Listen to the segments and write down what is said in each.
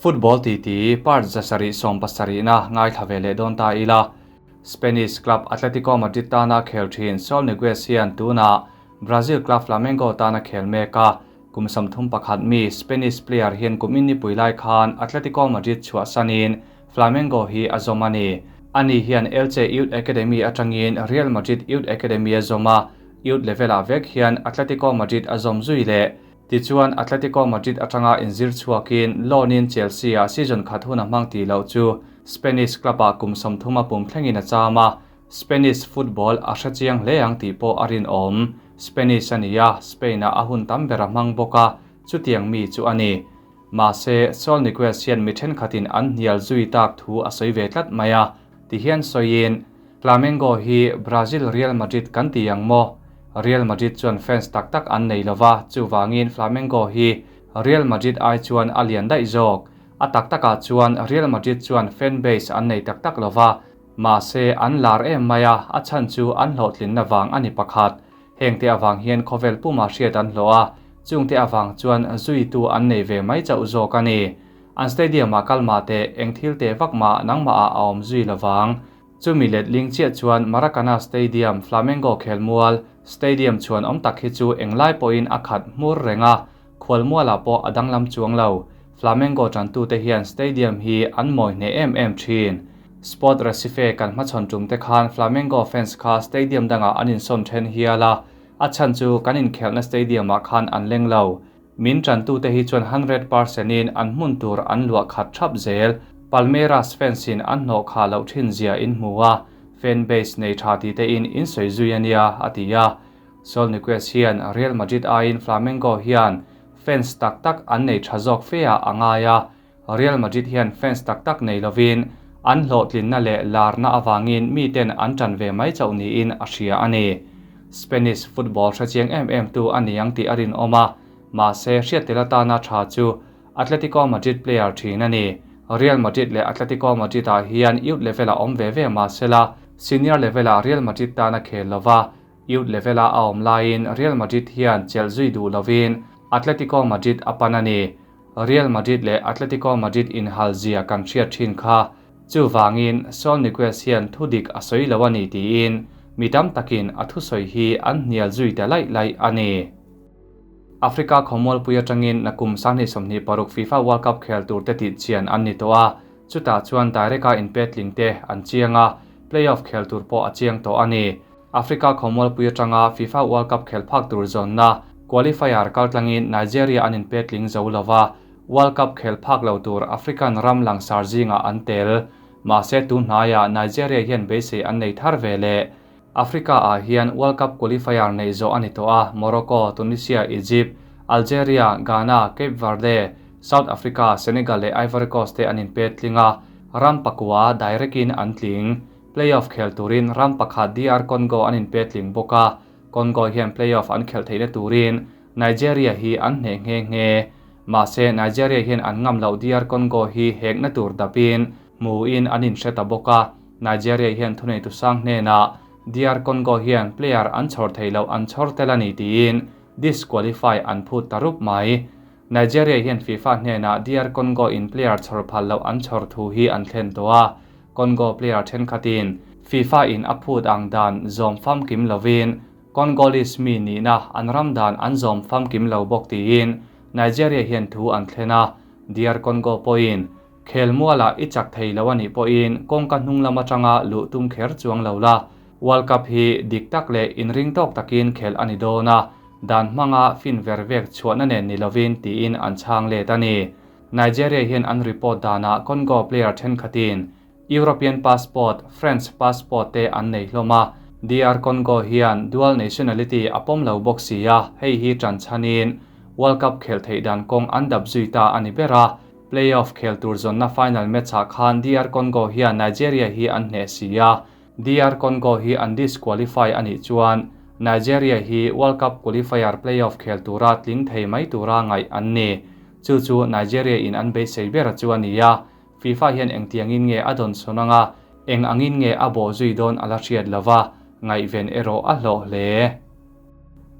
Football titi part 7 70na ngaithla ve leh dawn ta ila. Spanish club Atletico Madrid tana khel thin Saul Niguez hian tunah Brazil club Flamengo tana khel mek a, kum 31 mi Spanish player hian kum in nipui lai khan Atletico Madrid chhuah sanin Flamengo hi a zawm a ni. Ani hian Elche Youth Academy atangin Real Madrid Youth Academy a zawm a, youth level-ah vek hian Atletico Madrid a zawm zui leh. Tichuan Atletico Madrid atanga inzir chhuakin loan-in Chelsea-ah season khat hun a hmang tih loh chu Spanish club-ah kum 30 a pum thlengin a cham a, Spanish football a hre chiang hle ang tih pawh a rinawm. Spanish a ni a, Spain-ah a hun tam ber a hmang bawk a, chutiang mi chu a ni. Mahse, Saul Niguez hian mi thenkhatin an hnial zui tak thu a sawi ve tlat mai a, tihian sawiin, Flamengo hi Brazil Real Madrid kan ti ang maw? Real Madrid chuan fans tak tak an nei lova, chuvangin Flamengo hi Real Madrid ai chuan a lian daih zawk. A tak takah chuan Real Madrid chuan fan base an nei tak tak lova, mahse an lar em mai a, a chhan chu an hlawhtlinna vang a ni pakhat. Hengte avang hian khawvel puma hriat an hlawh a, chungte avang chuan zuitu an nei ve mai chauh zawk a ni. An stadium-ah kal mah teh, eng thil teh vak mah nangmah ah a awm zui lovang. Chumi letling chiah chuan Maracana Stadium, Flamengo khelmual, stadium chhuan awm tak hi chu englai pawhin a khat hmur reng a, khualmualah pawh a danglam chuang lo. Flamengo tantute hian stadium hi an mawi hneh em em thin. Sport Recife kan hmachhawn tum te khan Flamengo fans kha stadium dangah an insawn then hial a, a chhan chu kan inkhelhna stadium-ah khan an leng lo. Min tantute hi chuan 100% in an hmun tur an luah khat thap zel. Palmeiras fans in an hnawh kha loh thin zia in hmu a, fan base nei tha ti te in in sawi zui a nia, a ti a. Saul Niguez hian Real Madrid aiin Flamengo hian fans tak tak an nei tha zawk fe ah a ngai a, Real Madrid hian fans tak tak nei lovin an hlawhtlinna leh larna avangin miten an tan ve mai chauh niin a hria a ni. Spanish football hrechiang em em tu a ni ang tih a rinawm a, mahse hriattel atana tha chu Atletico Madrid player thin a ni. Real Madrid leh Atletico Madrid ah hian youth level a awm ve ve mahsela senior level ah Real Madrid tan a khel lova, youth level a a awm laiin Real Madrid hian chelh zui duh lovin Atletico Madrid a pan a ni. Real Madrid leh Atletico Madrid inhal zia kan hriat thin kha. Chuvangin Saul Niguez hian thu dik a sawi lo a ni tiin mi tam takin a thusawi hi an hnial zui ta laih laih a ni. Africa khawmualpui atangin nakum 2026 FIFA World Cup khel tur te tih chian an ni tawh a, chutah chuan direct-a inpetling te an chiang a, playoff khel tur pawh a chiang tawh a ni. Africa khawmualpui atanga FIFA World Cup khel phak tur zawnna qualifier kaltlangin Nigeria an inpetling zo lova, World Cup khel phak lo tur African ram langsar zingah an tel. Mahse tu hnaiah Nigeria hian beisei an nei thar ve leh. Africa ah hian World Cup qualifier nei zawh a ni tawh a, Morocco, Tunisia, Egypt, Algeria, Ghana, Cape Verde, South Africa, Senegal leh Ivory Coast te an inpetling a, ram pakua direct-in an tling. Playoff khel turin ram pakhat DR Congo an inpetling bawk a, Congo hian playoff an khelh theihna turin Nigeria hi an hneh nghe nghe. Mahse Nigeria hian an ngam loh DR Congo hi hekna tur dapin hmuin an inhre ta bawk a, Nigeria hian thuneitu sang hnenah DR Congo hian player an chhawr thei loh an chhawr tel a ni tiin disqualify an phut ta rup mai. Nigeria hian FIFA hnenah DR Congo in player chhawr phal loh an chhawr thu hi an thlen tawh a, Congo player thenkhatin FIFA in a phut ang dan zawm famkim lovin Congolese mi nihna an ram dan an zawm famkim lo bawk tiin Nigeria hian thu an thlen a, DR Congo pawhin Khelmualah i chak thei lo a nih pawhin kawngka hnung lam atanga luh tum kher chuang lo la, World Cup hi dik tak leh inring tawk takin khelh a ni dawn a, dan hmanga fin ver vek chhuahna nen ni lovin tiin an chhang let a ni. Nigeria hian an report danah Congo player thenkhatin European passport, French passport te an nei hlawm a, DR Congo hian dual nationality a pawm lo bawk si a, hei hi tan chhanin World Cup khelh theih dan kawng an dap zui ta a ni ber a. Playoff khel tur zawnna final match-ah khan DR Congo hian Nigeria hi an hneh si a, DR Congo hi an disqualify a nih chuan Nigeria hi World Cup qualifier playoff khel tura tling thei mai tura ngaih an ni. Chu chu Nigeria in an beisei ber chu a ni a, FIFA hian engtiangin nge a dawn sawn anga, eng angin nge a bawh zui dawn a la hriat lova, ngaihven erawh a hlawh hle.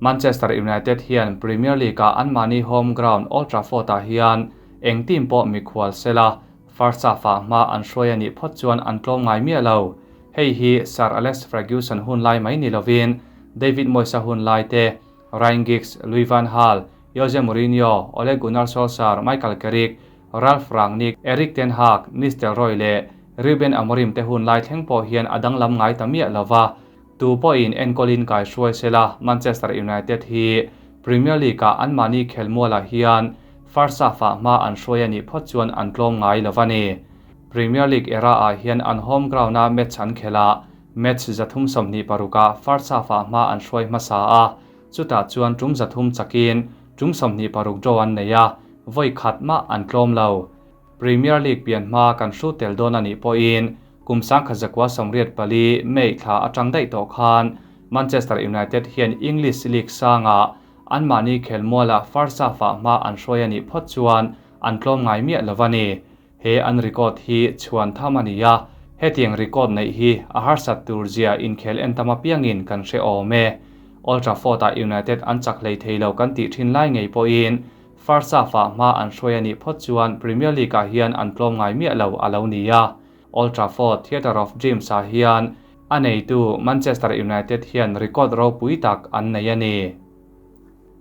Manchester United hian Premier League-ah anmahni home ground Old Trafford-ah hian Eng team pawh mikhual sela, first half-ah hma an hruai a nih phawt chuan an tlawm ngai miah lo. Hei hi Sir Alex Ferguson hun lai mai ni lovin David Moyes-a hun lai te, Ryan Giggs, Louis van Gaal, Jose Mourinho, Ole Gunnar Solskjaer, Michael Carrick, Ralf Rangnick, Erik ten Hag, Nistelrooy leh Ruben Amorim te hun lai thleng pawh hian a danglam ngai ta miah lova. Tu pawhin enkawlin kai hruai sela Manchester United hi Premier League-ah anmahni khelmualah hian first half-ah hma an hruai a nih phawt chuan an tlawm ngai lo a ni. Premier League era-ah hian an home ground-a match an khelh a, match 326-ah first half-ah hma an hruai hmasa a, chutah chuan tum 300 chakin tum 26 draw an nei a, vawi khat mah an tlawm lo. Premier League pian hma kan hru tel dawn a nih pawhin kum 1984 May thla atang daih tawh khan Manchester United hian English League sangah anmahni khelmuala first half-ah hma an hruai a nih phawt chuan an tlawm ngai miah lo a ni. He an record hi chhuan tham a ni a, hetiang record neih hi a harsat tur zia inkhel en tam apiangin kan hre awm e. Old Trafford-ah United an chak hlei thei lo kan tih thin lai ngei pawhin first half-ah hma an hruai a nih phawt chuan Premier League-ah hian an tlawm ngai miah lo a lo ni a. Old Trafford Theatre of Dreams-ah hian a neitu Manchester United hian record ropui tak an nei a ni.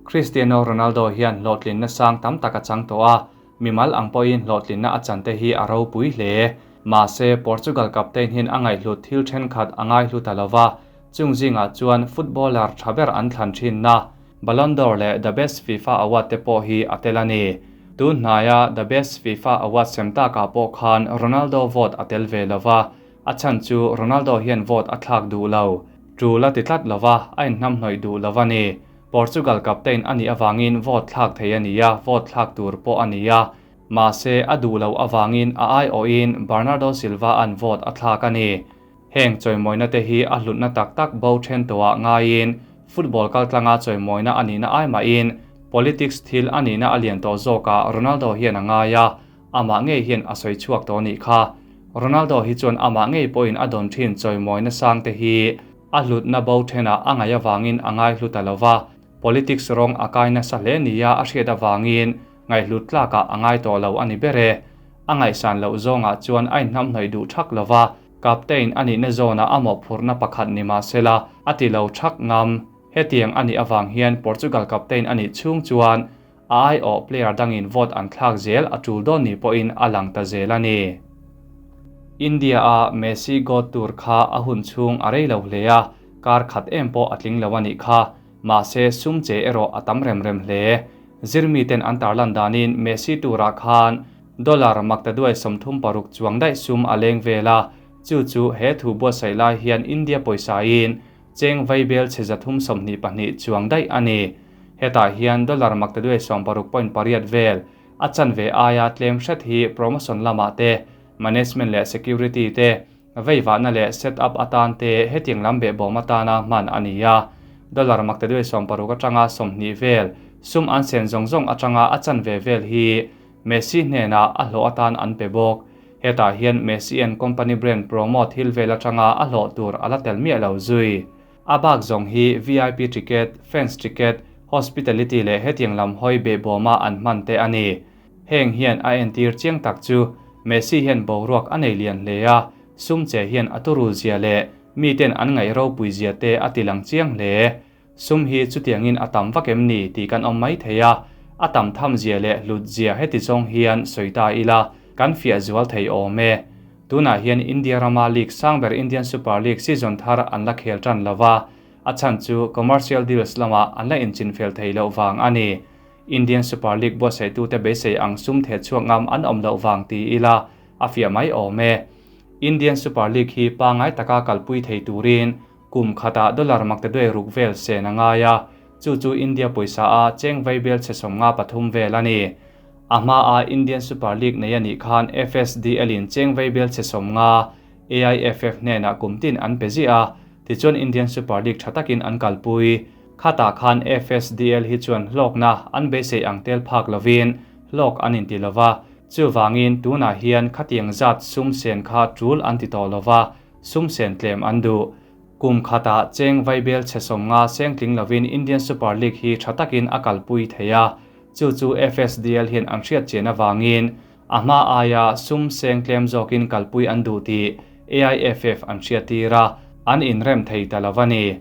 Cristiano Ronaldo hian hlawhtlinna sang tam tak a chang tawh a, mimal ang pawhin hlawhtlinna a chante hi a ropui hle. Mahse, Portugal captain hian a ngaihhlut thil thenkhat a ngaihlu ta lova, chung zingah chuan footballer tha ber an thlan thinna Ballon d'Or leh The Best FIFA Award te pawh hi a tel a ni. Tun hnaia The Best FIFA Award sem takah pawh khan Ronaldo vote a tel ve lova, a chhan chu Ronaldo hian vote a thlak duh lo. Tul a ti tlat lova, a inhnamhnawih duh lo a ni. Portugal captain a nih avangin vote thlak thei a ni a, vote thlak tur pawh a ni a. Mahse, a duh loh avangin a aiawhin Bernardo Silva an vote a thlak a ni. Heng chawimawina te hi a hlutna tak tak bo then tawhah ngaiin football kaltlanga chawimawina a nihna ai mahin politics thil a nihna a lian tawh zawkah Ronaldo hian a ngai a, amah ngei hian a sawi chhuak tawh nih kha. Ronaldo hi chuan amah ngei pawhin a dawn thin chawimawina sang te hi a hlutna bo thenah a ngaih avangin a ngai hlu ta lova, politics rawng a kai nasa hle nia a hriat avangin ngaihhlut tlakah a ngai tawh lo a ni ber e. A ngaihsan loh zawngah chuan a inhnamhnawih duh thak lova, captain a nihna zawnah a mawhphurhna pakhat ni mah sela a ti lo thak ngam. Hetiang a nih avang hian Portugal captain a nih chhung chuan a aiawh player dangin vote an thlak zel a tul dawn ni pawhin a lang ta zel a ni. India-a Messi goat tur kha a hun chhung a rei lo hle a, kar khat em pawh a tling lo a nih kha. Mahse, sum che erawh a tam rem rem hle. Zirmiten an tarlan danin Messi turah khan dollar maktaduai 36 chuang daih sum a leng vel a, chu chu he thu buatsaih lai hian India pawisain cheng vaibel chhe 322 chuang daih a ni. Hetah hian dollar maktaduai 60.8 vel a chanve aia tlem hret hi promotion lamah te, management leh security te, veivahna leh set up atan te hetiang lam behbawm atana hman a ni a. Dollar maktaduai 60 atanga 20 vel sum an sen zawng zawng atanga a chanve vel hi Messi hnenah a hlawh atan an pe bawk. Hetah hian Messi and company brand promo thil vel atanga a hlawh tur a la tel miah lo zui. A bak zawng hi VIP ticket, fans ticket, hospitality leh hetiang lam hawi behbawma an hman te a ni. Heng hian a entir chiang tak chu Messi hian boruak a nei lian hle a, sum che hian a turul zia leh miten an ngaih ropui zia te a tilang chiang hle. Sum hi chutiangin a tam vak em ni tih kan awm mai thei a, a tam tham zia leh hlut zia heti zawng hian sawi ta ila kan fiah zual thei awm e. Tunah hian India rama league sang ber Indian Super League season thar an la khel tan lova, a chhan chu commercial deals lamah an la inchinfel thei loh vang a ni. Indian Super League buatsaitute beisei ang sum the chhuak ngam an awm loh vang ti ila a fiah mai awm e. Indian Super League hi pangai taka kalpui thei turin kum khatah dollar maktaduai ruk vel sen a ngai a, chu chu India pawisa a cheng vaibel chhe 53 vel a ni. A hma a Indian Super League nei a nih khan FSDL in cheng vaibel chhe 50 AIFF hnenah kum tin an pe ziah a, tichuan Indian Super League tha takin an kalpui. Khatah khan FSDL hi chuan hlawkna an beisei ang tel phak lovin hlawk an inti lova, chuvangin tunah hian khatiang zat sum sen kha tul an ti tawh lova, sum sen tlem an duh. Kum khatah cheng vaibel chhe 50 seng tling lovin Indian Super League hi tha takin a kalpui thei a. Chu chu FSDL hian an hriat chian avangin a hma aia sum seng tlem zawkin kalpui an duh tih AIFF an hriattir a, an inrem thei ta lo a ni.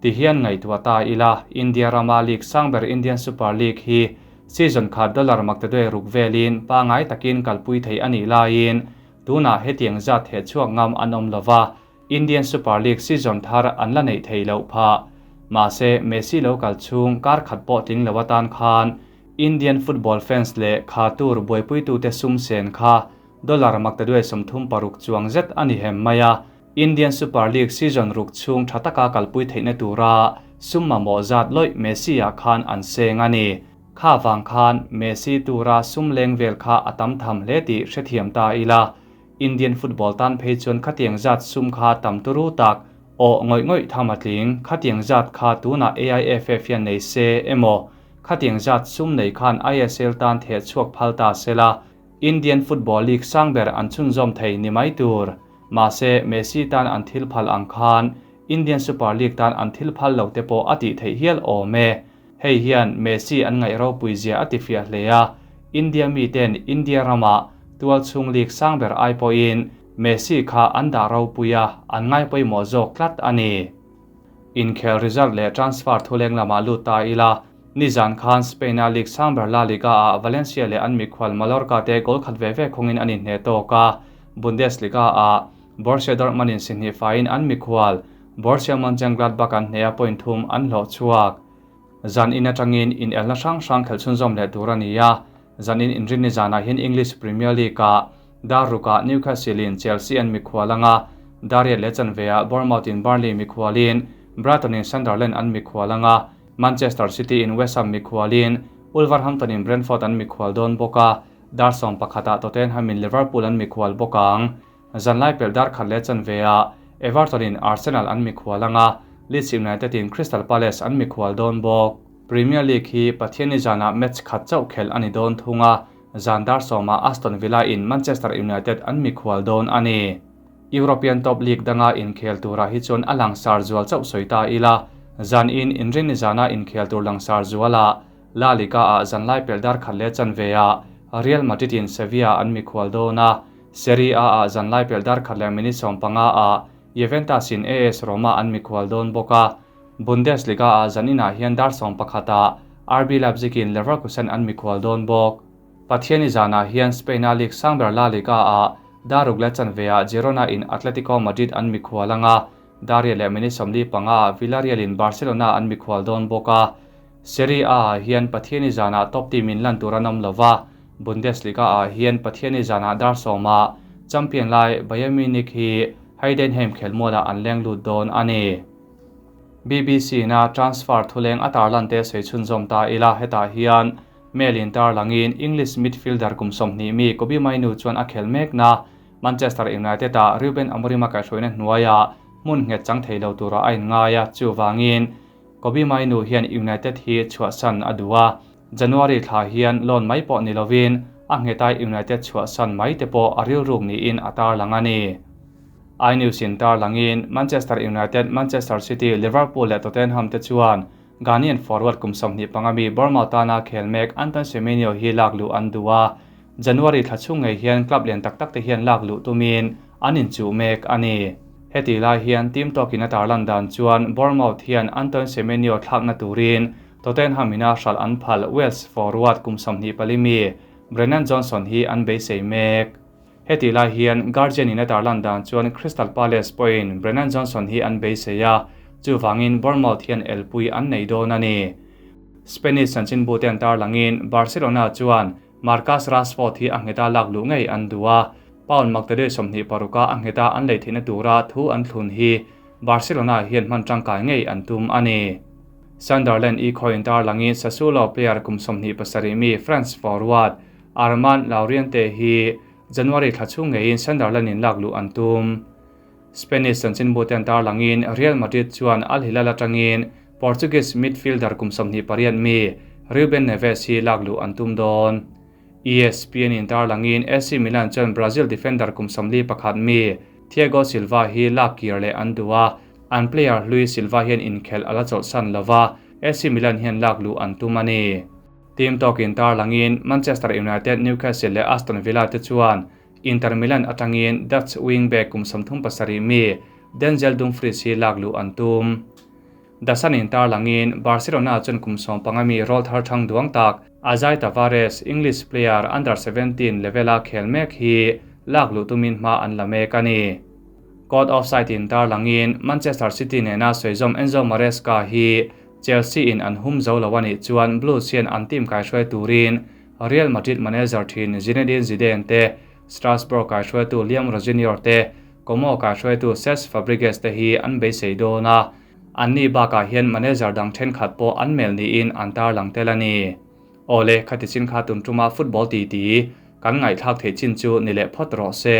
Tihian ngaihtuah ta ila, India rama league sang ber Indian Super League hi season khat dollar maktaduai ruk velin pangai takin kalpui thei a nih laiin tunah hetiang zat thehchhuak ngam an awm lo va, Indian Super League season thar an la neih theih loh phah. Mahse, Messi lo kal chhung kar khat pawh tling lo atan khan Indian football fans leh kha tur buaipuitute sum sen kha dollar maktaduai 36 chuang zet a ni hem mai a. Indian Super League season ruk chhung tha taka kalpui theihna tura sum mamawh zat lawih Messi-ah khan an seng a ni. Kha vang khan Messi tura sum leng vel kha a tam tham hle tih hrethiam ta ila. Indian football tan phei chuan khatiang zat sum kha tam turu tak aw ngawih ngawih tham a tling. Khatiang zat kha tunah AIFF hian nei se emaw khatiang zat sum nei khan ISL tan theh chhuak phal ta sela Indian Football League sang ber an chhunzawm thei ni mai tur. Mahse, Messi tan an thil phal ang khan Indian Super League tan an thil phal lo te pawh a tih theih hial awm e. Hei hian Messi an ngaih ropui zia a ti fiah hle a, India miten India ramah tualchhung league sang ber ai pawhin Messi kha an dah ropui a, an ngai pawimawh zawk tlat a ni. Inkhel result leh transfer thuleng lamah lut ta ila, nizan khan Spain-a league sang ber La Liga-ah Valencia leh an mikhual Mallorca te goal khat ve ve khawngin an inhneh tawk a, Bundesliga-ah Borussia Dortmund-in si hnih faiin an mikhual Borussia Mönchengladbach an hneh a point thum an hlawh chhuak. Zan in atangin inelna hrang hrang khelh chhunzawm leh tur a ni a, zan in inrinni zanah hian English Premier League-ah dar rukah Newcastle-in Chelsea an mikhual anga, Dariat leh chanveah Bournemouth-in Burnley mikhualin Brighton-in Sunderland an mikhual anga, Manchester City-in West Ham mikhualin Wolverhampton-in Brentford an mikhual dawn bawk a, dar 11ah Tottenham-in Liverpool an mikhual bawk ang. Zanlai pelh dar khat leh chanveah Everton-in Arsenal an mikhual anga, Leeds United-in Crystal Palace an mikhual dawn bawk. Premier League hi Pathianni zanah match khat chauh khelh a ni dawn thung a, zan dar sawmah Aston Villa-in Manchester United an mikhual dawn a ni. European Top League danga inkhel turah hi chuan a langsar zual chauh sawi ta ila, zan in inrinni zana inkhel tur langsar zualah La Liga-ah zanlai pelh dar khat leh chanveah Real Madrid-in Sevilla an mikhual dawn a, Serie A-ah zanlai pelh dar khat leh minute 15-ah Juventus-in AS Roma an mikhual dawn bawk a, Bundesliga-ah zaninah hian dar 11-ah RB Leipzig-in Leverkusen an mikhual dawn bawk. Pathianni zanah hian Spain-a league sang ber La Liga-ah dar ruk leh chanveah Girona-in Atletico Madrid an mikhual ang a, dar riat leh minute 45-ah Villarreal-in Barcelona an mikhual dawn bawk a. Serie A-ah hian Pathianni zanah top team in lan tur an awm lo va, Bundesliga-ah hian Pathianni zanah dar sawmah champion lai Bayern Munich hi Heidenheim khelmualah an leng lut dawn a ni. BBC-na transfer thuleng a tarlan te sawi chhunzawm ta ila, hetah hian Mail in tarlangin English midfielder kum 20 mi Kobbie Mainoo chuan a khel mekna Manchester United-ah Ruben Amorim-a kaihhruaina hnuaiah hmun nghet chang thei lo tura a inngai a, chuvangin Kobbie Mainoo hian United hi chhuahsan a duh a, January thla hian loan mai pawh ni lovin a nghetai United chhuahsan mai te pawh a rilruk niin a tarlang a ni. iNews in tarlangin Manchester United, Manchester City, Liverpool leh Tottenham te chuan Ghanaian forward kum 25 mi Bournemouth tana khel mek Antoine Semenyo hi lak luh an duh a, January thla chhung ngei hian club lian tak tak te hian lak luh tumin an inchuh mek a ni. Heti lai hian team talk-in a tarlan dan chuan Bournemouth hian Antoine Semenyo thlakna turin Tottenham ina hralh an phal Wales forward kum 24 mi Brennan Johnson hi an beisei mek. Heti lai hian Guardian in a tarlan dan chuan Crystal Palace pawhin Brennan Johnson hi an beisei a, chuvangin Bournemouth hian elpui an nei dawn a ni. Spanish chanchinbu te an tarlangin Barcelona chuan Marcus Rashford hi a ngheta lak luh ngei an duh a, pound maktaduai 26-a a ngheta an lei theihna tura thu an thlun hi Barcelona hian hman tangkai ngei an tum a ni. Sunderland i khawiin tarlangin Sassuolo player kum 27 mi France forward Armand Lauriente hi January thla chhung ngeiin Sunderland in lak luh an tum. Spanish chanchinbu te an tarlangin Real Madrid chuan Al Hilal atangin Portuguese midfielder kum 28 mi Ruben Neves hi lak luh an tum dawn. ESPN in tarlangin AC Milan chuan Brazil defender kum 41 mi Thiago Silva hi lak kir leh an duh a, an player Luis Silva hian inkhel ala chawlhsan lova, AC Milan hian lak luh an tum a ni. Team Talk-in tarlangin Manchester United, Newcastle leh Aston Villa te chuan Inter Milan atangin Dutch wing-back kum 37 mi Denzel Dumfries hi lak luh an tum. The Sun-in tarlangin Barcelona chuan kum 15 mi rawlthar thang duang tak Azai Tavares, English player under 17 level-a khel mek hi lak luh tumin hma an la mek a ni. Caught Offside-in tarlangin Manchester City nena sawizawm Enzo Maresca hi Chelsea in an hum zo lo a nih chuan Blues hian an team kaihruai turin Real Madrid manager thin Zinedine Zidane te, Strasbourg kaihruaitu Liam Rosenior te, Como kaihruaitu Cesc Fabregas te hi an beisei dawn a, anni bakah hian manager dang thenkhat pawh an mel niin an tarlang tel a ni. Awle, khati chin kha tun tuma football titi kan ngaihthlak theih chin chu ni leh phawt rawh se.